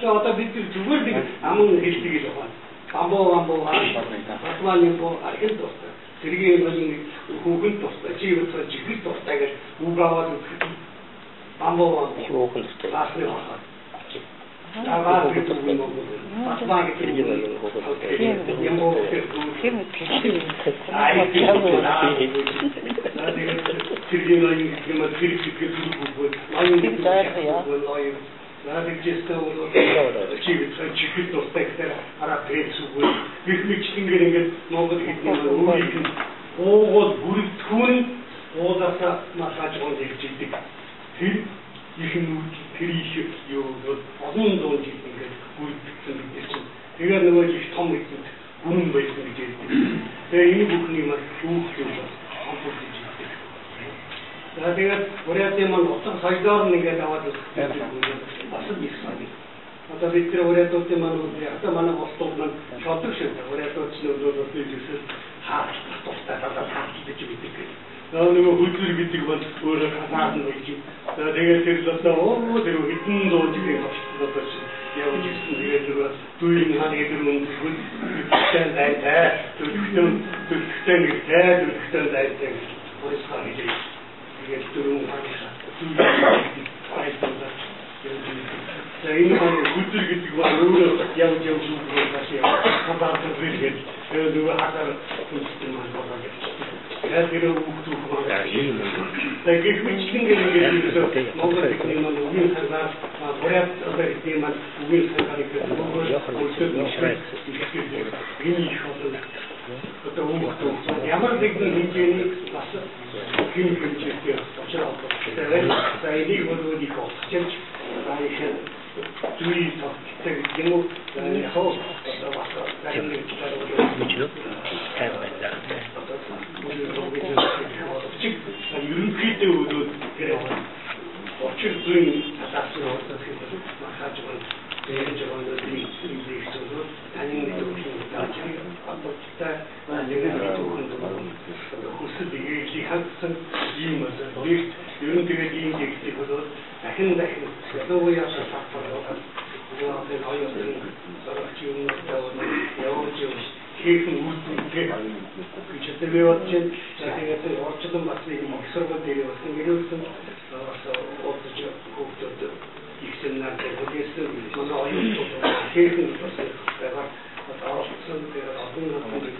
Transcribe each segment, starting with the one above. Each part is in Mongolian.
Одоо бид зүгээр нэг аман хэлдэг л байна. Бамбо бамбо батман бо архин дуртай. Сэргийн ноён хүүхэн дуртай. Чи юу жигэр дуртай гэж үг аваад үзэхэд бамбо бамбо хүүхэн дуртай. Баасны хохоо. Таваа гэдэг үг юм уу? Батман гэдэг Сэргийн ноён хүүхэн дуртай. Юм уу? Тэр мэтгэл. Сэргийн ноён гэдэг юм тэр гэдэг үг үү? Ноён гэдэг ноён. Тэгжээсээ бол чи чихэл дуртай гэхээр хараа пресс үгүй. Гэх мэтчилэнгээр ингээд Монгол хэлний өөрийг нь уугуул бүрэгдэхүүн уулаасаа маргааж гон хэлж идэг. Тэр их нүүд тэр их юу бол олон зуун жил ингээд бүрэгдсэн бид нар чинь. Тэгээ нөгөө их том эзэнт гүн байсан гэж ярьдаг. Тэгээ энэ бүхний маань түүх юм бол хамбур гэж ярьдаг. За тэгээд Бурятын маань утга соёлоор нь ингээд аваад үзэх бас л их соёл. Одоо бид нар Бурятуудын маань одоо манай босдууд маань шодог шиг Бурятууд ч нөгөө бол ерөөсөө хаалт дуртай талаас хаалт гэж мэддэг гэх. Нөгөө хөдлөр гэдэг бол өөрөө хазаад нь байж. Тэгээд тэр л одоо оо тэр хэдэн зуун жилийн туршид одоо чинь явж ирсэн. Тэгээд нөгөө дүүрийн хаан гэдэг үндэсгүүд төлөвтэй зайтай, төлөвтэй төлөвтэй нэгтэй, төлөвтэй зайтай гэж урьсгаа хэлээ. Тэгээд дөрвөн хааны дүүрийн баярлалаа. За энэ маань хөдлөр гэдэг бол өөрөө явж явж үгүй цааш явж хазаад хэлээд тэгээд нөгөө хазаар үндэсний маань болоод явчихдаг. Тэгээд тэр хүүхдүүд маань за гэх мэтчилэнгээр ингээд Монгол хэлний маань үгийн сангаар Бурят одоо хэлний маань үгийн сангаар ингээд энэ их олон одоо хүүхдүүд ямар нэгэн хэмжээний бас хэм хэмжээтэй учраа холбоотой. За энийг бол их утгачилж за их зүй тогттой гэдэг юм уу? Яг одоо бас зарим нэг талаар Мэднэ. Сайн байна. Ерөнхийдөө өлөө тэр учир зүйн талаас нь одоо хэлбэл маргааж байгаа дээрж байгаа нэг зүйл таны нэг үйл холбоотой нэг нэг түүхэн хүсэл эргэлийг хангасан ийм одоо нэгт ер нь тэгээд ийм лекцийг бол дахин дахин ялангуяа сатар нөгөө хоёр зурагч юмнуудаа явуулж явж хийх нь үүднтэй гэж одоо би бодож байна. За тэгээд урьдчилан бас нэг их сургууль дээр бас нэрүүлсэн бас уулзаж хүүхдүүд их семинар дээр хүлээсэн манай оюутнууд хийх нь бас байгаа оролцсон. Тэгээд олон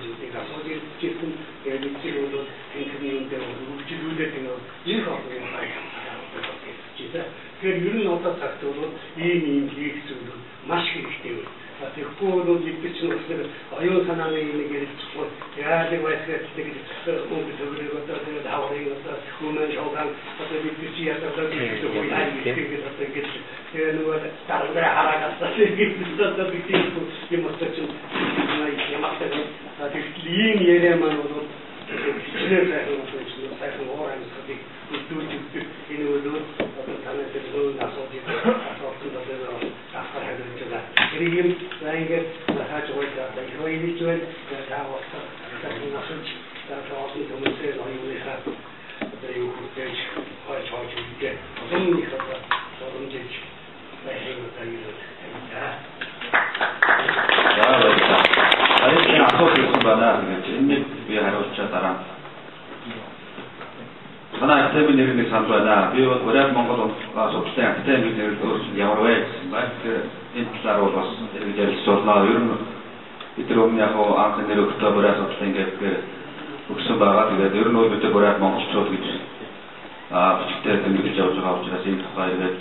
зүйлийг асууж ирсэн. Тэгээд нэг зүйл бол тэнхимийн юм дээр үргэлжлүүлээд тэгээд их олон юм байна. Тэгэхээр ер нь одоо цагт бол ийм ийм лекцүүд маш хэрэгтэй байна. Тэгэхгүй бол бид чинь бас нэг оюун санааны нэг ярилцахгүй яалыг байсгаад нэг өнгө төгрөг одоо тэгээд хаврын одоо хүмүүн шоуган одоо бид чи ядаад гэдэг үү одоо ингэж тэгээ нөгөө дарга хараагаас ингэж одоо бид юм одоо чинь ямартай тэгтэл ийм яриа маань бол хичнээн сайхан одоо чинь сайхан уур амьсгалыг үлдүүлж өгдөг. Энэ бол одоо танай дээр нүүн асуудыг асуултанд одоо авахар хариулж байгаа. Тэр юм за ингээд хааж байгаа их баярлж байна. Та болсон асууж та олон хүмүүсээ оюуныхаа одоо юу хүртэж хойч хойч үедээ олон их одоо боломжиж байхыг одоо юу тавья. За баярлалаа. Баярлалаа асуулт ирсэн байна. Тэгээд энэнийг би хариулчаа дараа. Манай академийн нэр нэг санал байна. Би бол Бурят Монгол судлалын академийн нэр өөрчлөлт ямар вэ гэсэн байна. Тэгэхээр энэ талаар бол бас эргэж ярилцж болно. Ер нь бид нар өмнө яг анх нэр өгөхдөө Бурят судлалын гэхээр өгсөн байгаа. Тэгээд ер нь бол бид нар Бурят монголчууд гэж бичгтээ тэмдэглэж явж байгаа учраас энэ тухай эргээд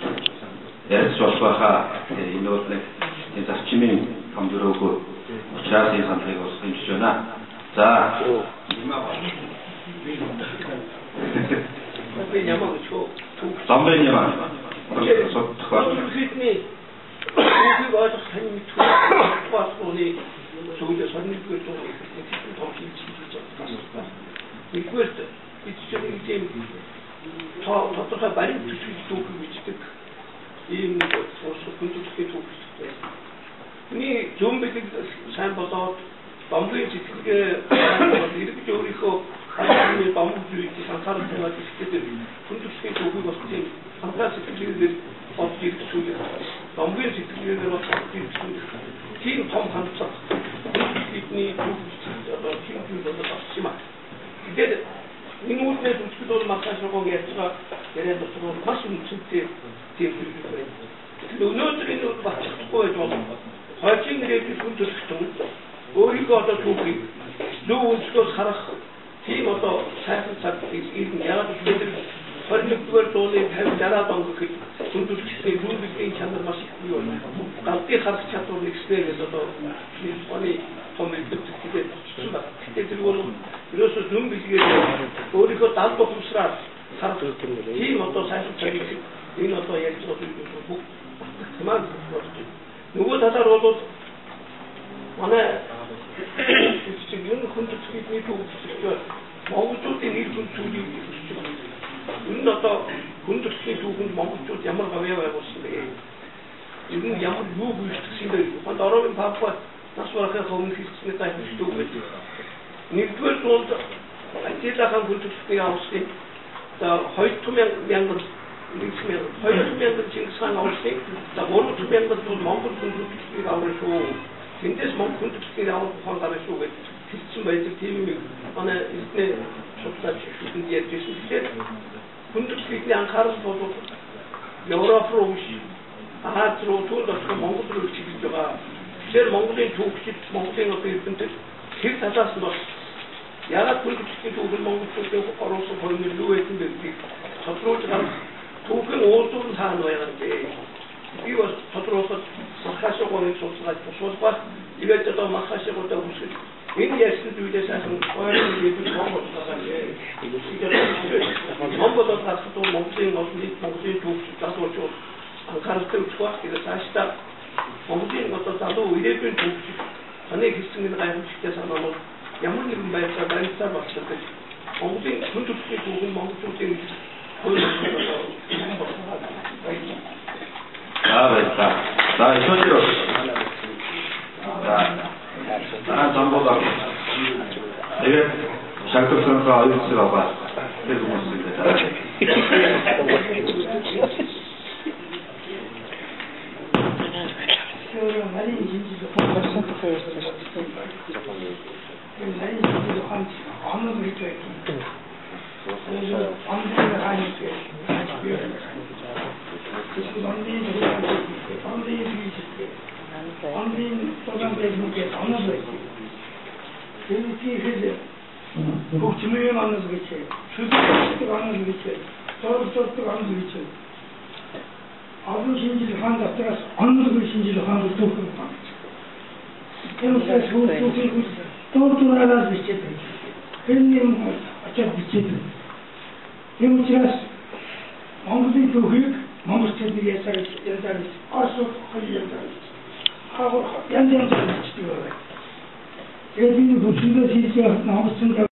ярилцж болох байхаа. Энэ бол нэг энэ зарчмын том дөрөвгүй учраас энэ саналыг бас дэмжиж байна. За Зомбын ямаа. Хэлний түүхийг ойлгох тань мэдгүй болохгүй зүйлээ сонирхолтой зүйл том хийж байгаа. Нэгдүгээр бид чинь нэг тийм тодорхой баримт төсөв түүхийг бичдэг ийм нэг сурсах хүндэтгэх түүх бичдэг. Миний зүүн бэлэг сайн болоод домгийн сэтгэлгээ эргэж өөрийнхөө хамгийн бамбуг зүйлийг анхаарал тавиад ихдээ хүн төрөлхтний түүхийг бас тийм анхаарал сэтгэлгээгээр бодож ирэх зүйл, домгийн сэтгэлгээгээр бас бодож ирэх зүйл. Тийм том хандлага бидний түүх одоо тийм зүйл бол болсон юм аа. Тэгэхээр энэ үүднээс үзэхэд бол Мархашгоог ярьж байгаа яриа дотор бол маш үнцэнтэй тийм зүйл байна. Тэгэхээр өнөөдөр энэ бол батлахгүй байж болно. Хойчийн ирээдүйд хүн төрөлхтөн өөрийгөө одоо түүхийг зөв өнцгөөс харах тийм одоо сайхан цаг ирнэ. Яг бид 21-р зууны 50 60-аад он гэхэд хүн төрөлхтний зүүн чанар маш их бий байна. Галдыг харах чадвар нэгснээр л одоо оны том эрдэмтдтэй очсон байна. Тэгэхээр тэр бол ерөөсөө зүүн бэлгээр өөрийнхөө дал ухамсараар харах тийм одоо сайхан цагийг энэ одоо ярьж байгаа зүйл бүгд батлагдмаар болж байна. Нөгөө талаар бол манай чинь энэ хүн төрөлхтний түүх монголчуудын нэр хүнд зүйлийг хүсэж байна. Энэ нь одоо хүн төрөлхтний түүхэнд монголчууд ямар гавьяа байгуулсан бэ? Ер нь ямар юу гүйцэтгсэн бэ? Ухаанд Орогийн папа нас барахынхаа өмнө хэлсэн гайхамшигтай үг байдаг. Нэгдүгээр зуунд Атила хаан хүн төрөлхтнийг авсан. За 2000 2000 Чингис хаан авсан. За 3000 бол Монгол хүн төрөлхтнийг авсан шүү. Тэндээс Монгол хүн төрөлхтнийг авах ухаан гарна шүү гэж хэлсэн байдаг. Тийм юм манай эрдэнэ судлаач шүтэнд ярьж байсан. Тэгэхээр хүн төрөлхтний анхаарал бол Европ руу биш, Аз руу, түүнд очих Монгол руу чиглэж байгаа. Тэгэхээр Монголын түүхчид, Монголын одоо эрдэмтэд тэр талаас нь бас яагаад хүн төрөлхтний түүх нь монголчуудын оруулсан хувь юу байсан бэ гэдгийг тодруулж гаргах түүхийн уулзуур нь хаана байгаа юм бэ? Би бас тодруулахад Мархашгооны судалгааг тусуулбах. Тэгээд одоо Мархашгоотой хүсэж энэ ярьсан зүйлээ сайхан ойрхон хэлбэл Монгол байгаа юм. Монгол бол гарахад бол Монголын олон нийт Монголын түүхчид залуучууд анхааралтай үзэх байх. Тэгээд цаашдаа Монголын одоо залуу ирээдүйн түүхчид таны хэлсэн энэ гайхамшигтай санаа бол ямар нэгэн байдлаар баримтаар батлагдаж Монголын хүн төрөлхтний түүх нь монголчуудын хууль одоо юм болсон баярлалаа. За баярлалаа. За ишүүнээр за дараа замбуулаа. Тэгээд шагтарсанхаа оюутсыг аваа. Тэр хүмүүсийг дараа. Тэгээд би бүсэндээ хийж явах Монголчууд